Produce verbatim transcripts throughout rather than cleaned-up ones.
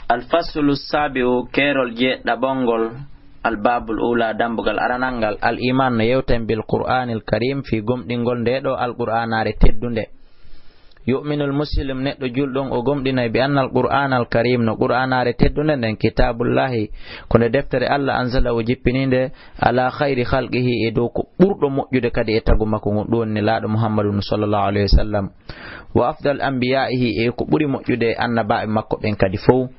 Al faslu sabi'u, keerol jeeɗaɓol ngol, al babul ula, dambugal aranal ngal, al iman no yewten bil qur'anil karim, fi gomɗingol nde ɗo alqur'anaare teddunde. Yu'minul muslim, neɗɗo julɗo on, o gomɗinay bi annal qur'anal karim, no qur'anaare teddunde nden, kitabullahi, ko nde deftere Allah anzala o jippininde, ala khayri khalqihi, e dow ko ɓurɗo moƴƴude kadi e tagu makko ngon, ɗum woni Nelaaɗo Muhammadun sallallahu alayhi wa sallam. Wa afdal anbiyaihi, e ko ɓuri moƴƴude e annabaaɓe makko ɓen kadi fow.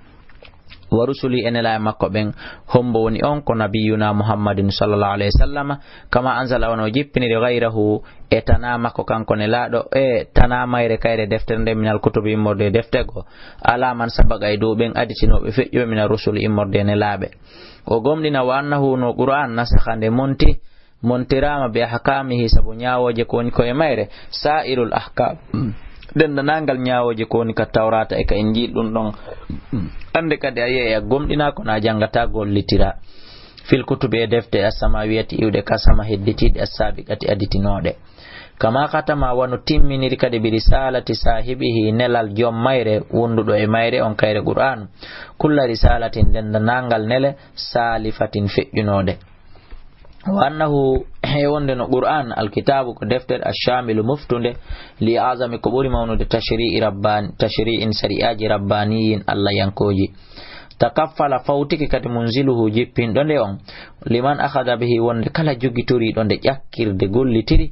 Wa rusuli, e nelaaɓe makko ɓen, hombo woni on? Ko nabiyuna Muhammadin sallallahu alayhi wa sallam. Kama anzala, wano jippiniri, ghayrahu, e tanaa makko kanko Nelaaɗo, e tanaa mayre kayre deftere nden, minal kutubi, immorde e defte goo, ala man sabaqa, e dow ɓen aditinooɓe feƴƴuɓe, minal rusuli, immorde e nelaaɓe. O gomɗina wa annahu, no qur'an, nasakha, nde monti, montiraama, bi ahkamihi, sabu ñaawooje ko woni ko e mayre, sa'irul ahkam, denndanangal ñaawooje ko woni ka Tawrata e ka Injil, ɗum ɗon annde kadi a yi'ay a gomɗina, kono a janngata gollitira, fil kutubi, e defte, as-samawiyati, iwɗe ka sama, hedditiiɗe, as-sabiqati, aditinooɗe. Kama khatama, wano timminiri kadi, bi risalati sahibihi, nelal joom mayre wonduɗo e mayre on, kayre qur'an, kulla risalatin, denndanangal nele, salifatin, feƴƴunooɗe. Wa annahu, e wonde no qur'an, alkitabu, ko deftere, ashamilu, moftunde, li azami, ko ɓuri mawnude, tashri'i rabbani, tashri'in, sari'aji, rabbaniyin, Allah yankooji. Takaffala, fawtike kadi, munziluhu, jippinɗo nde on, liman akhadha bihi, wonde kala jogitoriiɗo nde ƴakkirde, gollitiri,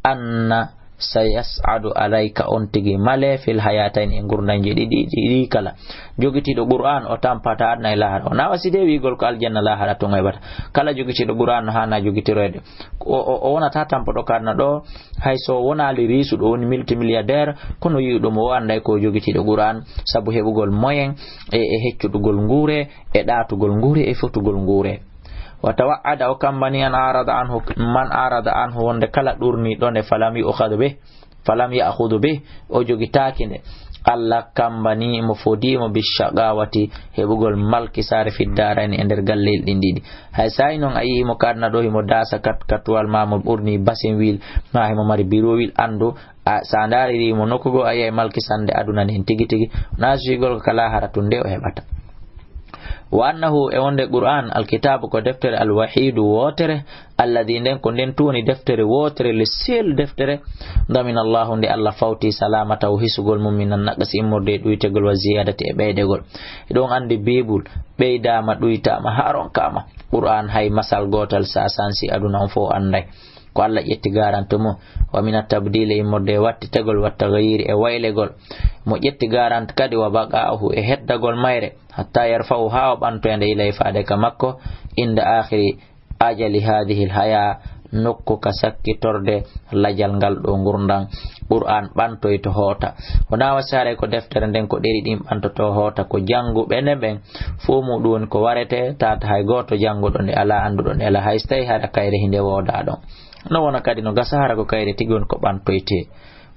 anna sayas'adu alayka, on tigi male, fil hayatayni, e ngurndanji ɗiɗi, ɗiɗi kala. Jogitiiɗo qur'an, o tampata aduna e lahara. O nawa side wi'gol ko aljanna lahara tun o heɓata. Kala jogitiiɗo qur'an no haana jogitiroyde. O, o, o wonata tampoɗo ka aduna ɗo, hay so wonaali riisuɗo, woni multimilliardaire, kono yi'uɗo mo, o anday ko jogitiiɗo qur'an, sabu heɓugol moyen e, e heccudugol nguure, e ɗaatugol nguure, e fotugol nguure. Wa tawa'ada, o kambani, an arada anhu, man arada anhu, wonde kala ɗurniiɗo nde, falam yu'khad bih, falam ya'khudh bih, o jogitaaki nde. Allah kambani mo, fodi mo, bi shaqawati, heɓugol malkisaare, fi daarayni, e nder galleyel ɗin ɗiɗi. Hay sa'i non a yi'i mo ka aduna ɗo, himo daasa kat-, katuwal, ma mo ɓorni basin wil, ma himo mari birowil, andu, a, sa ndaariri mo nokku goo, a yi'ay malkisande aduna nden tigi tigi. Na suyigol ko ka lahara tun nde o heɓata. Wa annahu, e wonde qur'an, alkitabu, ko deftere, alwahidu, wootere, alladhi, nden ko nden tun woni deftere wootere, le seul deftere, damina Allahu, nde Allah fawti, salamatahu, hisugol mum, minan naqsi, immorde e ɗuytegol, wa ziyadati, e ɓeydegol. Eɗon andi Bible ɓeydaama, ɗuytaama, haa ronkaama. Qur'an hay masal gootal sa sansi aduna on fow anday. Ko Allah ƴetti garante mum. Wa mina tabdili, immorde e wattitegol, wa taghyiri, e waylegol. Mo ƴetti garante kadi, wa baqa'uhu, e heddagol mayre, hatta yarfa'u, haa o ɓantoya nde, ilay, faade ka makko, inda akhiri ajali hadhihi alhaya, nokku ka sakkitorde lajal ngal ɗo ngurndan. Qur'an ɓantoyto hoota. Wona wa si haray ko deftere nden ko ɗeri ɗin ɓantoto hoota, ko jannguɓe nden ɓen. Fow muɗum woni ko warete, tata hay gooto jannguɗo nde alaa, annduɗo nde alaa, hay so tawi hara kayre hinde wooda ɗon. No wona kadi no gasa hara ko kayre tigi woni ko ɓantoyte.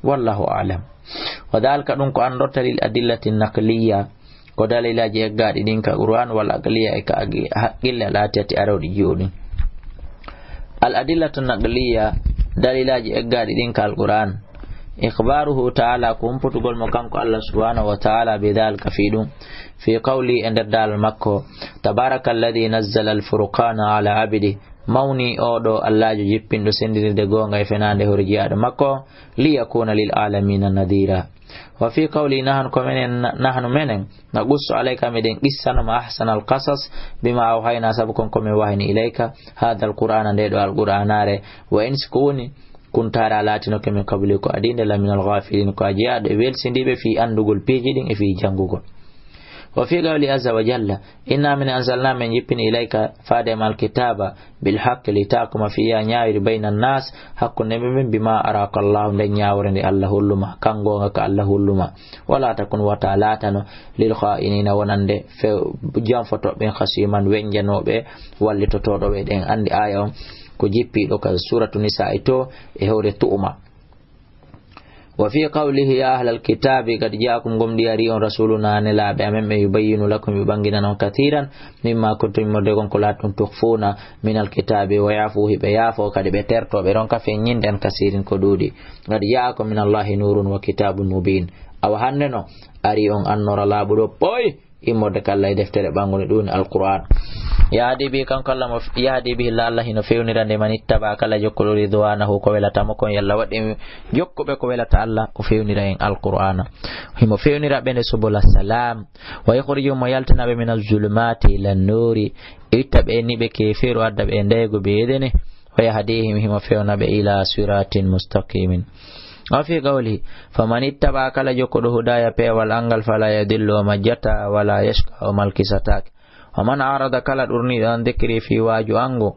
Wallahu a'lam. Wa dhalika, ɗum ko anndorta, lil adillati naqliya, ko dalilaaji eggaaɗi ɗin ka Qur'an, wal aqliya, e ka aqi-, haqqille, al atiyati, arooɗi jooni. Al adillatu naqliya, dalilaaji eggaaɗi ɗin ka Al Qur'an. Ikhbaruhu ta'ala, ko humputugol mo kanko Allah subhanahu wa ta'ala, bi dhalika, fii ɗum, fi qawli, e nder daalal makko, tabaraka alladhi nazzala al furqana ala abdi, mawni oɗo Allaajo jippinɗo senndirde goonga e fenaande hoore jiyaaɗo makko, liyakuna lil alamina nadhira. Wa fi qawli, nahnu, ko menen, nahnu menen, naqussu alayka, meɗen qissano ma, ahsanal qasas, bima awhayna, sabu kon ko min wahini, ilayka, hadha alqur'ana, nde ɗo alqur'anaare, wa in, si ko woni, kunta, hara a laatinoke, min qabli, ko adii nde, laminal ghafilin, ko a jeyaaɗo e welsindiiɓe fii anndugol piiji ɗin e fii janngugol. Wa fi qawli azza wa jalla, inna, min, anzalna, min jippini, ilayka, faade ma, alkitaba, bil haqqi, li tahkuma fiha, ñaawiri, bayna nnas, hakkunde ɓe ɓen, bima araka Allahu, nden ñaawre nde Allah holluma, kan goonga ka Allah holluma. Wala takun, wata laatano, lil kha'inina, wonande fe-, janfotooɓe ɓen, khasiman, wenjanooɓe, wallitotooɗo ɓe. Ɗen anndi aaya on ko jippiiɗo ka suratu Nisa'i to e hoore tu'uma. Wa fi qawlihi, ya ahlal kitabi, qad ja'akum, gomɗii arii on, rasuluna, nelaaɓe amen ɓen, yubayyinu lakum, ɓe ɓanginan on, kathiran mimma kuntum, immorde kon ko laaton, tukhfuna minal kitabi, wa ya'fu, hiɓe yaafo kadi, ɓe terto, ɓe ronka feññinde, an kasirin, ko ɗuuɗi. Qad ja'akum minallahi nurun wa kitabun mubin. Awa hannde no arii on annoora laaɓuɗo ɓooy, immorde ka Allah e deftere ɓangunde, ɗum woni Alqur'an. Yahdi bihi, kanko Allah mo f-, yahdi bihi, Allah, Allah hino fewnira nde, man ittaba, kala jokkuɗo ridwanahu, ko welata mo kon, yalla waɗi jokkuɓe ko welata Allah, o fewnira en Alqur'ana. Himo fewnira ɓe nde subula salam. Wa yukhrijuhum, mo yaltina ɓe min az-zulumati ila nuri, itta ɓe ni ɓe keferu, adda ɓe e ndaygu ɓe edene. Wa yahdihim, himo fewna ɓe ila siratin mustaqimin. Wa fi qawlihi, faman ittaba, kala jokkuɗo hudaya, peewal angal, fala yadillu, o majjata, wala yashqa, o malkisatake. Wa man arada, kala ɗurniɗo an dhikri, fi waaju angu,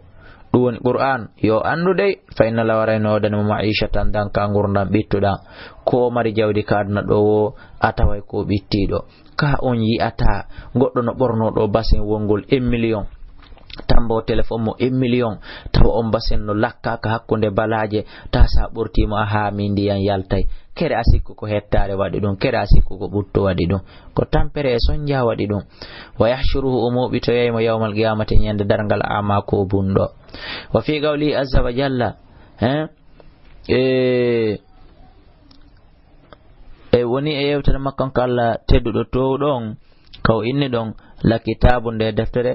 ɗum woni Qur'an, yo anndu dey, fa inna lahu, warayno o dani mo ma'ishatan danka ngurdam ɓittuɗam. Ko mari jawdi ka aduna ɗo wo, a taway ko ɓittiɗo. Ka on yi'ata goɗɗo no ɓorno ɗo basin wongol un million, tambo téléphone mo un million, tawa on basin no lakka ka hakkunde balaje, ta sa ɓortimo a haami ndiyan yaltay. Kere a sikku ko hettare waɗi ɗum, kere a sikku ko ɓutto waɗi ɗum, ko tampere e sonja waɗi ɗum. Wa yahshuruhu, o muɓitoyay mo yawmal qiyamati, ñande darngal, ama, ko bunɗo. Wa fi qawlihi azza wa jalla, hein? E, e woni e yewtere makko on ko Allah tedduɗo towɗo on, ka o inni ɗon, la kitabu, nde deftere,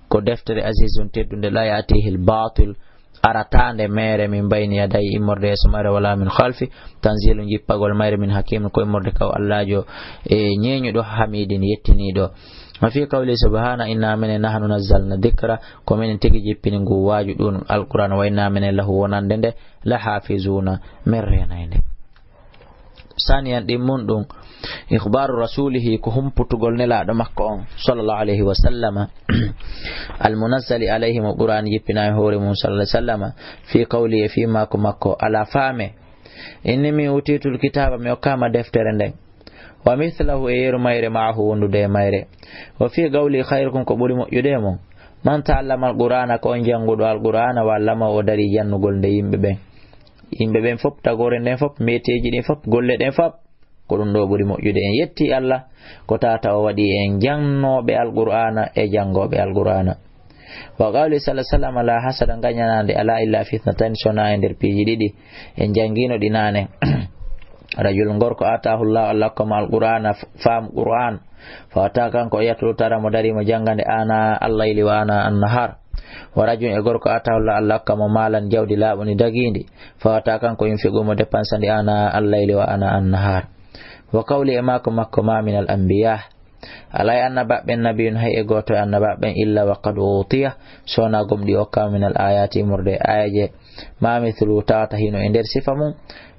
ko deftere azizun teddunde, la ya'tihi al-batil, arataande mere min bayni yadayhi, immorde yeeso mayre, wala min khalfi, tanzilu, jippagol mayre, min hakimin, ko immorde kaw Allaajo e ñeeñuɗo, hamidin, yettiniiɗo. Wa fi qawli subhana, inna minen nahnu nazzalna dhikra, ko minen tigi jippini ngu waaju ɗun Alqur'an, wa inna minen lahu, wonande nde, la hafizuna, min reenay nde. Saniyan ɗin mun ɗum, ikhbaru rasulihi, ko humputugol nelaaɗo makko on, sallallahu alayhi wa sallama, almunazzali alayhi, mo Qur'an jippinaa e hoore mum, sallallahu alayhi wa sallama, fi qawli, e fi maaku makko, ala faame, inni min utitul kitaba, mi okkaama deftere nden, wa mithlahu, e yeru mayre, maahu, wondude e mayre, wa fi qawli, khayrukum, ko ɓuri moƴƴude e mon, man ta'allama alqur'ana, ko on jannguɗo alqur'ana, wa allama, o dari jannugol nde yimɓe ɓen. Yimɓe ɓen fop, tagoore nden fop, meteeji ɗin fop, golle ɗen fop, ko ɗum ɗo ɓuri moƴƴude. En yetti Allah ko tata o waɗi en jannooɓe Alqur'aana e janngooɓe Alqur'aana. Wa qawli sallallahu alayhi wa sallam, la hasada, ngañanaande, ala illa fi ithnatayni, sona e nder piiji ɗiɗi. En janngino ɗi naane. Rajulun, gorko, ataahu Allahu, Allah hokka mo Alqur'aana, f-, faamu Qur'aan. Fa wata kanko, yatlu, tara mo dari mo janngande ana al-layli wa ana an-nahar. Wa rajulun, e gorko, ataahu Allah, Allah hokka mo maalan, jawdi laaɓundi dagiindi. Fa wata kanko, yunfiqu, mo dépensandi ana al-layli wa ana an-nahar. Wa qawli, e maako makko, ma min al-anbiya, alaa e annabaaɓe ɓen, nabiyun, hay e gooto e annabaaɓe ɓen, illa wa qad utiya, sona gomɗi okka min al-ayati, immorde e aayeeje, ma mithlu, tawata hino e nder sifa mum,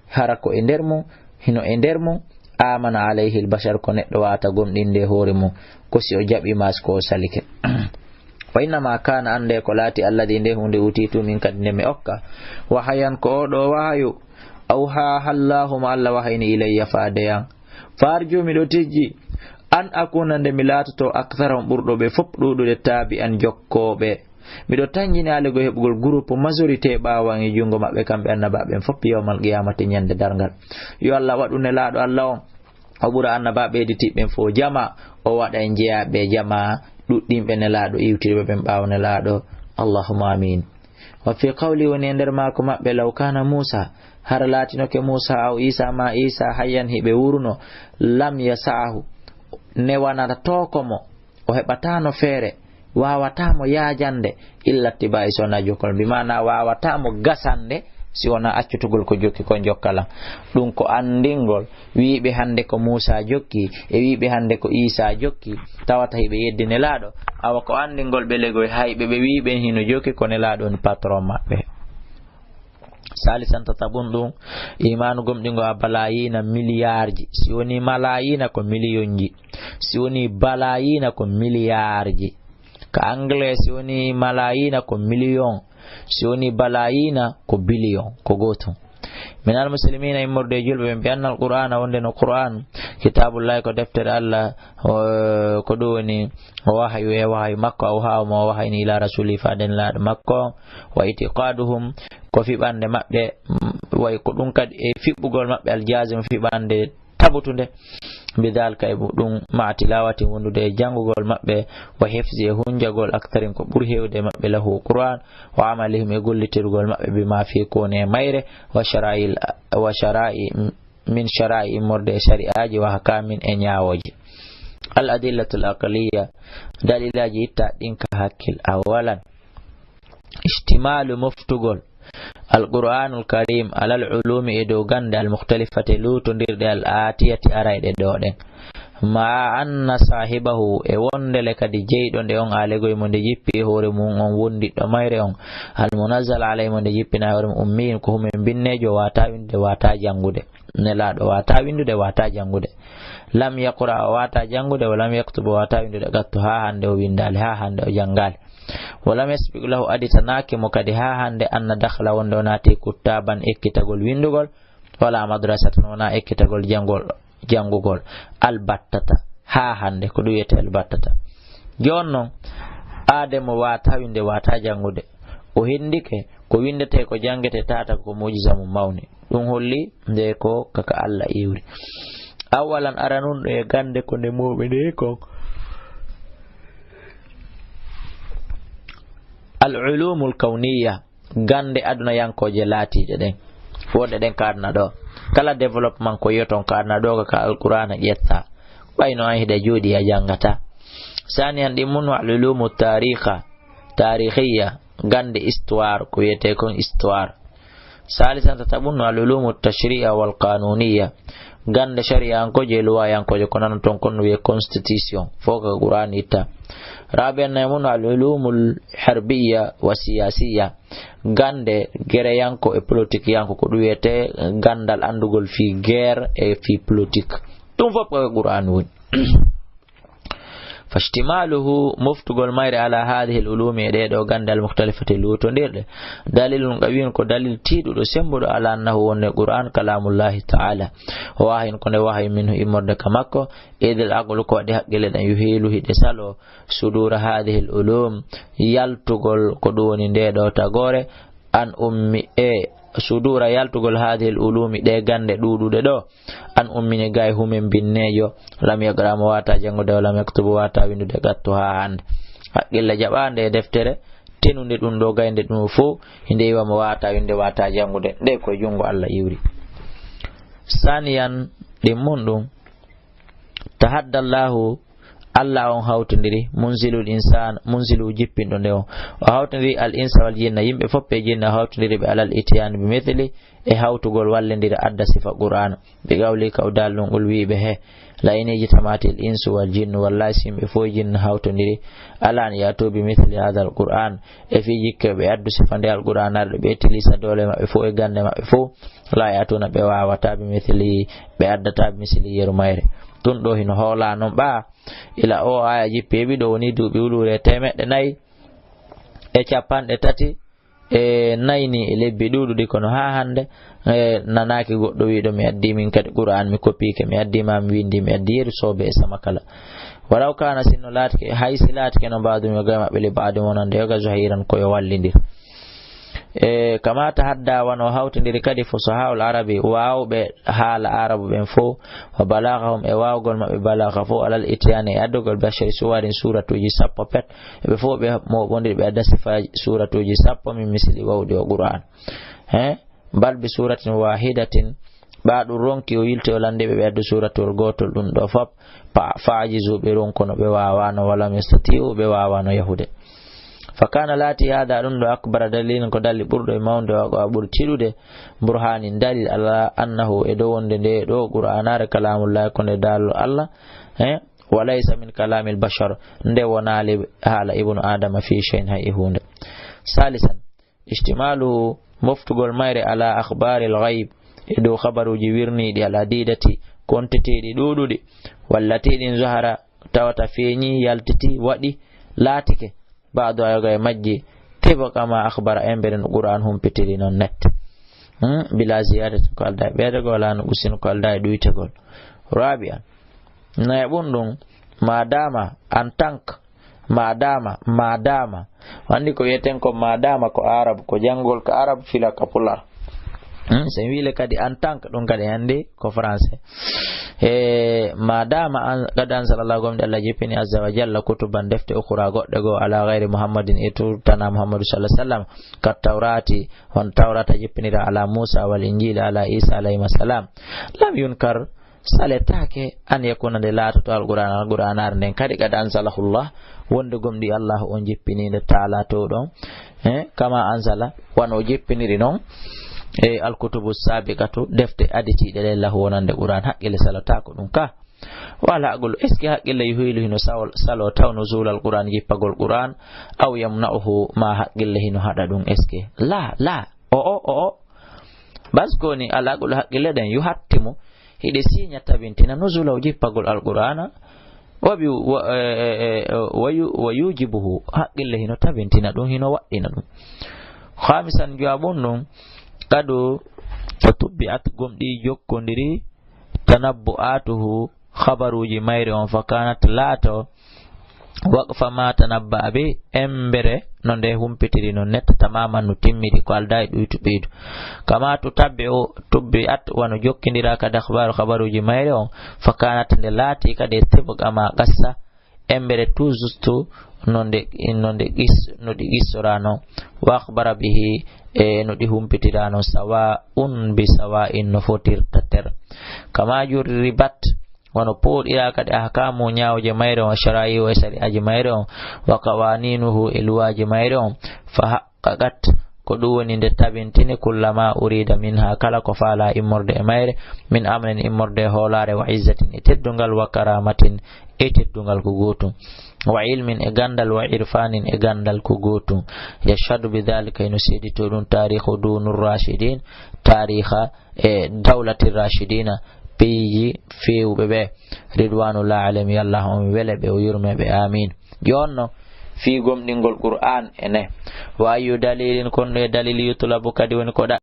hara ko e nder mum, hino e nder mum, amana alayhi al-bashar, ko neɗɗo waata gomɗinde e hoore mum, ko si o jaɓi ma si ko o salike. Wa innama kana, annde ko laati, alladi, nde huunde, utitu, min kadi nde mi okka, wahayan, ko oo ɗoo wahayu, awhaha Allahu, mo Allah wahayni, ilayya, faade an. Farju, miɗo tijji, an akuna, nde mi laatoto, aktharahum, ɓurɗo ɓe fop ɗuuɗude, tabi'an, jokkooɓe. Miɗo tanjini alego heɓugol groupe majorité ɓaawo an e junngo maɓɓe, kamɓe annabaaɓe ɓen fof, yawmal qiyamati, ñande darngal. Yo Allah waɗu nelaaɗo Allah on, o ɓura annabaaɓe hedditiiɓe ɓen fof jama, o waɗa e jeyaaɓe jama, ɗuɗɗinɓe nelaaɗo, iwtirɓe ɓen ɓaawo nelaaɗo. Allahumma amin. Wa fi qawli, woni e nder maako maɓɓe, law kana Musa, hara laatinoke Musa, aw Isa, ma Isa, hayyan, hiɓe wuruno, lam yasa'ahu, newanata tooko mo, o heɓataano feere, waawataamo yaajande, illa ittiba'i, si wonaa jokkol. Bi maana, waawataamo gasande, si wonaa accutugol ko jokki kon, jokkalan. Ɗum ko anndingol, wiiɓe hannde ko Muusaa jokki, e wiiɓe hannde ko Iisaa jokki, tawata hiɓe yeddi Nelaaɗo. Awa ko anndingol ɓe legoy, hay ɓe, ɓe wiiɓe hino jokki, ko Nelaaɗo woni patron maɓɓe. Saalisan, tatabun ɗum, imaanu gomɗingo a balayiina miliyaarji. Si woni malayiina ko miliyonji. Si woni balayiina ko miliyaarji. Ka anglais, si woni malayiina ko miliyon. Si woni balayiina ko biliyon. Ko gootum. Min al muslimiina, immorde e julɓe ɓe, bi anna al Qur'aana, wonde no Qur'aan, kitaabullaahi, ko deftere Allah, o, ko ɗum woni o wahayu e wahayu makko, aw haa mo o wahayni ila rasuuli, faaden laaɗo makko, wa itiqaaduhum, ko fiɓande maɓɓe, mm, way ko ɗum kadi e fiɓɓugol maɓɓe, aljaazimu, fiɓande tabutunde, bidaalika, e ɗum, ma tilawati, wondude e janngugol maɓɓe, wa hifzi, e hunjagol, aktarin, ko ɓuri heewde e maɓɓe, lahu, Qur'aan, wa amalihim, e gollitirgol maɓɓe, bima fi, ko woni e mayre, wa shara'i, wa shara'i, min shara'i, immorde e shari'aaji, wa ahkamin, e ñaawooje. Al-adillatul aqliya, dalilaaji itta ɗin ka hakkil. Awalan, ishtimalu moftugol Al-Qur'anul Karim alal ulumi e dow gannde al-mukhtalifati luutondirɗe al-atiyati arayɗe ɗo ɗen. Ma anna sahibahu e wonde le kadi jeyɗo nde on aalegoy mo nde jippi e hoore mum on wondiɗɗo mayre on al-munazzal alayhi mo nde jippina e hoore mum ummiyin ko humen binneejo wata windude wata janngude. Nelaaɗo wata windude wata janngude. Lam yaqra o wata janngude wa lam yaktub o wata windude qattu haa hannde o windaali haa hannde o janngaali. Wa lam yasbiq lahu aditanaaki mo kadi haa hannde anna dakhla wonde o naati kuttaban ekkitagol windugol wala madrasatan wona ekkitagol janngol janngugol albattata haa hannde ko ɗum wiyetee albattata. Jooni noon aade mo wata winde wata janngude o hendike ko windetee ko janngete tata ko mujiza mum mawni ɗum holli nde ko kaka Allah iwri. Awalan aranun e gannde ko nde muɓe nde kon al ulumul kawniya gannde adunayankooje laatiiɗe ɗen. Wonɗe ɗen ka aduna ɗo kala développement ko yiyoton ka aduna ɗo ka alqur'ana ƴetta ɓayno an hiɗa jooɗi a janngata. Saniyan ɗin mun al ulumu tariha tarihiya gannde histoire ko wiyetee kon histoire. Salisan tataɓun no al ulumu tashri'a wal qanuniya gannde shari'ankoje e luwayankoje ko nanoton kon no wiye constitution fof ko qur'an itta. Rabian nay mun al ulumul harbiya wa siyasiya gannde gereyanko e politikiyanko ko ɗum wiyetee ganndal anndugol fii guerre e fii politique. Ɗum fof ko qur'an woni. Fashtimaluhu moftugol mayre ala hadihi al ulumi e ɗee ɗo gannde al mukhtalifati luutondirɗe dalilun qawiyun ko dalil tiiɗuɗo sembuɗo ala annahu wonde qur'an kalamullahi ta'ala. Wahayin ko nde wahayi minhu immorde ka makko. Idil aqlu ko waɗi haqqille ɗen yuhilu hiɗe salo sudura hadihi al ulum yaltugol ko ɗum woni nde ɗo tagore an ummi e sudura yaltugol hadihi al ulumi ɗe gannde ɗuuɗuɗe ɗo an ummini gay humen binneejo lam yaqra mo wata janngude o lam yaktubu wata windude qattu haa hannde. Haqqille jaɓaande e deftere tenunde ɗum ɗo gaynde ɗum fof hinde iwa mo wata winde wata janngude nde koye junngo Allah iwri. Saniyan ɗin mun ɗum tahaddallahu Allah on hawtindiri munzilul insan munzilu jippinɗo nde on o hawtindiri al insa wal jinna yimɓe fof ɓe jinna o hawtindiri ɓe alal itiyani bi mithli e hawtugol wallindira adda sifa qur'ana bi qawli ka o daalnungol wiiɓe he la in ijtamatil insu wal jinnu wallahi si yimɓe fof jinna hawtondiri ala an yatu bi mithli hadha al qur'an e fii jikke ɓe addu sifa nde al qur'an arɗo ɓe tilisa doole maɓɓe fof e gannde maɓɓe fof la yatuna ɓe wawata bi mithli ɓe addata bi misli yeru mayre. Ɗum ɗo hino hoola noon ɓa ila o aya jippi heɓi ɗo woni duuɓi wuluure temeɗɗe nayi e capanɗe tati e nayi ni e lebbi ɗuuɗuɗi kono haa hannde e nanaaki goɗɗo wiiɗo mi addi min kadi qur'an mi kopiike mi addi ma mi windi mi addi yeru soobe e sama kala. Walaw kana sinno laatike hay si laatike no mbaadumi yoga e maɓɓe li baadum wonande yoga zahiran ko yo wallindir. E kama tahadda wano hawtindiri kadi fusahaul arabi waawɓe haala arabu ɓen fof wa balaghahum e waawgol maɓɓe balagha fof alal itiyani e addugol bi ashari suwarin suratuji sappo pet ɓe fof ɓe moɓondiri ɓe adda sifa suratuji sappo min misli wawɗi o qur'an he bal bi suratin wahidatin ɓa ɗum ronki o yilti o landiɓe ɓe addu suratul gotol ɗum ɗo fop fa ajizu ɓe ronkono ɓe wawano walam yastati'u ɓe wawano yahude. Fa kana laati hada ɗum ɗo akbara dalilin ko dalli ɓurɗo e mawde o a ɓuri tiɗude burhanin dalil ala annahu e dow wonde nde ɗo qur'anare kalamullahi ko nde daalol Allah e wa laysa min kalamil bashar nde wonaali haala ibnu adama fi shay'in hay e hunde. Salisan ishtimaluhu moftugol mayre ala akhbaril ghaib e dow khabaruji wirniɗi al adidati konteteɗi ɗuɗuɗi wallati ɗin zahara tawata feeñi yaltiti waɗi laatike ba'du ayoga e majji tibo kama akhbara en mbeɗen qur'an humpitiri non net. Hmm? Bila ziyadatin ko alda e ɓeydegol wala no ɓusino ko alda e ɗuytegol. Rabi'an nayaɓun ɗum madama en tant que madama madama wandi ko wiyeten ko madama ko arab ko janngol ko arab fila ka pular. Hmm, so en wiile kadi en tant que ɗum kadi hannde ko français. E madama an kadi an sallallahu gomɗi allah jippini azza wa jalla kutuban defte ukura goɗɗe goo ala gayri muhammadin e tutana muhammadu sallah sallam kat tawrati on tawrata jippinira ala musa wal injili ala isa alayhima salam lam yunkar Saletaake an yakuna nde laatoto Alqur'aan, Alqur'aanaare nden kadi qad anzalahullah, wonde gomɗii Allaahu on jippinii nde taala towɗo on, eh, kama anzala, wano o jippiniri non, e alkutubu saabiqatu, defte aditiiɗe ɗen lahu wonande Qur'aan, haqqille salotaako ɗum ka. Wala aqlu, est-ce que haqqille yuhilu hino sawol-, saloo taw nuzul Alqur'aan, jippagol Qur'aan, aw yamna'uhu, ma haqqille hino haɗa ɗum, est-ce que? La, la, o, o, o, o. Bas ko ni al aqlu haqqille ɗen yuhattimu, hiɗe siiña tabintina nuzula o jippagol Alqur'aana, wa bi-, wa, e, e, e, wa yu-, wa yujibuhu, haqqille hino tabintina ɗum, hino waɗɗina ɗum. Khamisan, jowaɓun ɗum, qadu to tubbi'at gomɗii jokkondiri, tanabbu'atuhu, habaruuji mayre on, fa kanat laato, waqfa ma tanabba'a bi, embere no nde humpitiri non netta tamaman no timmiri ko aldaa e ɗuytu ɓeydu. Kama tutabbi'u, tubbi'at wano jokkindira kadi akhbaru habaruuji mayre on, fa kanat nde laati kadi tibqa ma qassa, embere tout juste no nde, no nde qis-, no ɗi qissorano, wa akhbara bihi, e no ɗi humpitirano, sawa'un bi sawa'in no fotirta ter. Kama jurribat, wano pooɗira kadi ahkamu ñaawje mayre on, shara'i o e sari'aji mayre on, wa qawaninuhu e luwaaji mayre on, fa haqqaqat, ko ɗum woni nde tabintini kullama urida minha, kala ko faala immorde e mayre, min amrin immorde e hoolaare, wa izzatin e teddungal, wa karamatin e teddungal ko gootum, wa ilmin e gandal, wa irfanin e gandal ko gootum. Yashhadu bi dhalika, ino seedito ɗum taarikhu dunur rashidin, taariha e dawlati rashidina, piiji feewuɓe ɓe, ridwanullah alayhim, yo Allah on wele ɓe, o yurme ɓe, amin. Jonno, fii gomɗingol Qur'aan ene. Wa ayyu dalilin, kon ɗo e dalil, yutlabu kadi woni ko ɗa-